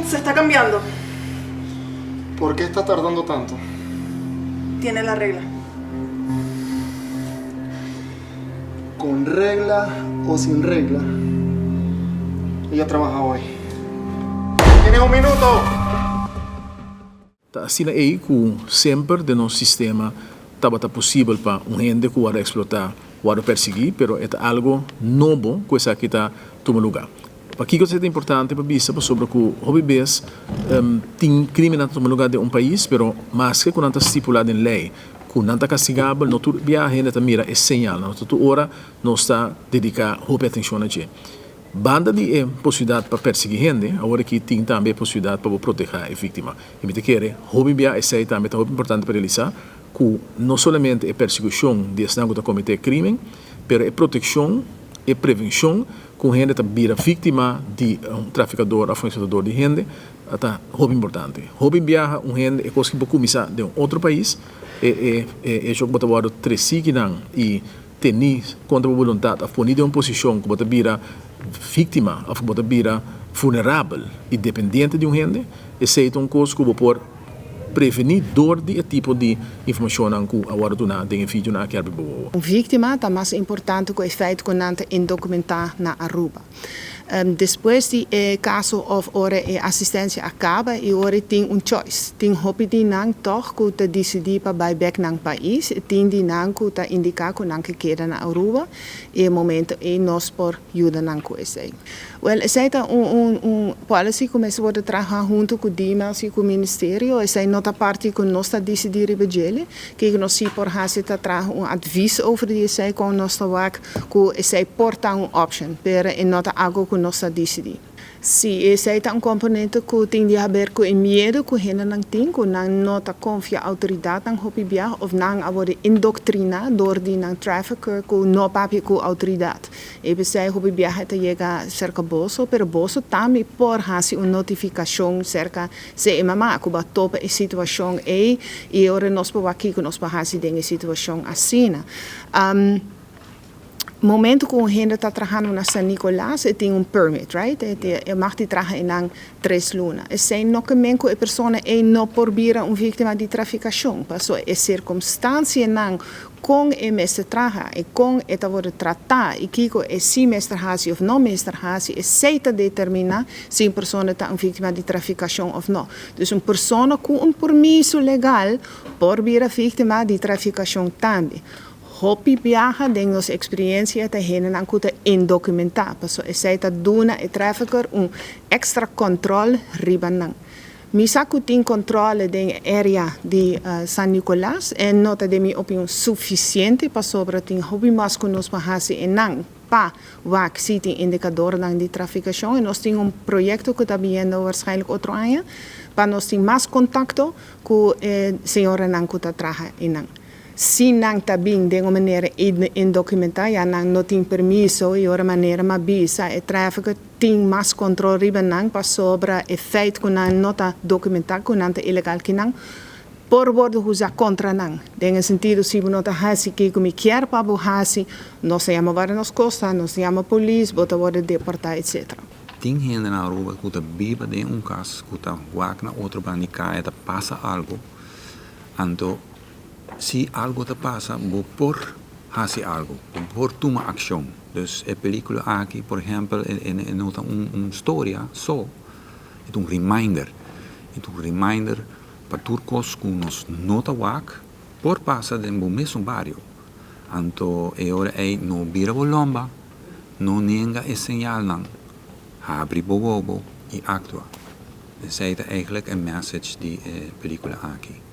Se está cambiando. ¿Por qué está tardando tanto? Tiene la regla. Con regla o sin regla, ella trabaja hoy. ¡Tienes un minuto! Ta asina ei ku semper den nos sistema tabata posibel pa un hende ku wòrdu eksplotá wòrdu persiguí, pero e ta algu nobo ku esaki ta tuma lugá. Pakiko esei ta importante pa bisa? Pasobra ku hopi bes tin krímennan ta tuma lugá den un pais, pero maske ku nan ta stipulá den lei ku nan ta kastigabel, no tur biaha hende ta mira e señalnan. No ta tur ora nos ta dediká hopi atenshon na dje. Banda di e posibilidat pa persiguí hende, awor aki tin tambe e posibilidat pa bo protehá e víktima. I mi ta kere hopi bia esei tambe ta hopi importante pa realisá ku no solamente e persekushon di esnan ku ta kometé krímen, pero e protekshon, e prevenshon ku un hende ta bira víktima di un trafikador òf un eksplotador di hende ta hopi importante. Hopi biaha un hende e kos ki por kuminsá den un otro pais, e e echo ku bo ta wòrdu tresí kinan i tení kontra bo boluntat òf poní den un posishon ku bo ta bira víktima òf ku bo ta bira vulnerabel i dependiente di un hende, esei ta un kos ku bo por prevení dor di e tipo di informashonnan ku a wòrdu duná den e videonan aki arbi bo wowo. Un víktima ta mas importante ku e feit ku nan ta indokumentá na Aruba. Despues di e kaso òf ora e asistensia a kaba i ora e tin un choice. Tin hopi di nan tòg ku ta disidí pa bai bèk nan pais, tin di nan ku ta indiká ku nan ke keda na Aruba i e momento ei nos por yuda nan ku esei. Wèl esei ta un un un policy ku mester wòrdu traha huntu ku DMLC i ku ministerio, esei no ta parti ku nos ta disidí riba djele. Kiko nos si por hasi ta traha un advies over di esei kon nos ta wak ku esei por ta un option, pero e no ta algo ku nos ta disidí. Si, esei ta un komponente ku tin di haber ku e miedu ku hendenan tin, ku nan no ta konfia outoridatnan hopi biaha òf nan a wòrdu indoktriná dor di nan trafficker ku no papia ku outoridat. E p'esei hopi biaha e ta yega serka boso, pero boso tambe por hasi un notifikashon serka CMMA ku bo a topa e situashon ei i e ora nos por wak kiko nos por hasi den e situashon asina. Momento ku un hende ta trahando na San Nicolas e tin un permit, right? E mag di traha einan tres luna. Esei no ke men ku e persona ei no por bira un víktima di trafikashon, pasobra e sirkumstansianan Kon e mester traha i kon e ta wòrdu tratá i kiko e si mester hasi òf no mester hasi, esei ta determiná si un persona ta un víktima di trafikashon òf no. Dus un persona ku un permiso legal por bira víktima di trafikashon tambe. Hopi biaha den nos eksperiensia ta hendenan ku ta indokumentá, pasobra esei ta duna e trafficker un èkstra kòntròl riba nan. Mi sa cu tin controle den e area di San Nicolas e no ta den mi opinion suficiente pasobra tin hopi mas cu nos por haci e nan pa wak si tin indicadornan di traficacion y nos tin un proyecto cu ta biniendo waarschijnlijk otro aña pa nos tin mas contacto cu e señoranan cu ta traha e nan. Si nan ta bin den un manera indocumentá, ya nan no tin permiso y ora manera m'a bisa e trafficker tin mas control riba nan pasobra e feit cu nan no ta documentá cu nan ta ilegal ki nan por wordo usa contra nan. Den e sentido si bo no ta haci kico mi kier pa bo haci, nos ta yama guarda nos costa, nos ta yama polis, bo ta wordo deportá etc. Tin hende na Aruba cu ta biba den un cas cu ta wak na otro banda di caya ta pasa algo, anto Si algo ta pasa, bo por hasi algo, bo por tuma akshon. Dus e pelikula aki, por ehèmpel, e no ta un storia so, e ta un reminder. E ta un reminder pa tur kos ku nos no ta wak por pasa den bo mesun bario. Anto e ora ei no bira bo lomba, no nenga e señalnan, habri bo wowo i aktua. Esei ta eigentlik e message di e pelikula aki.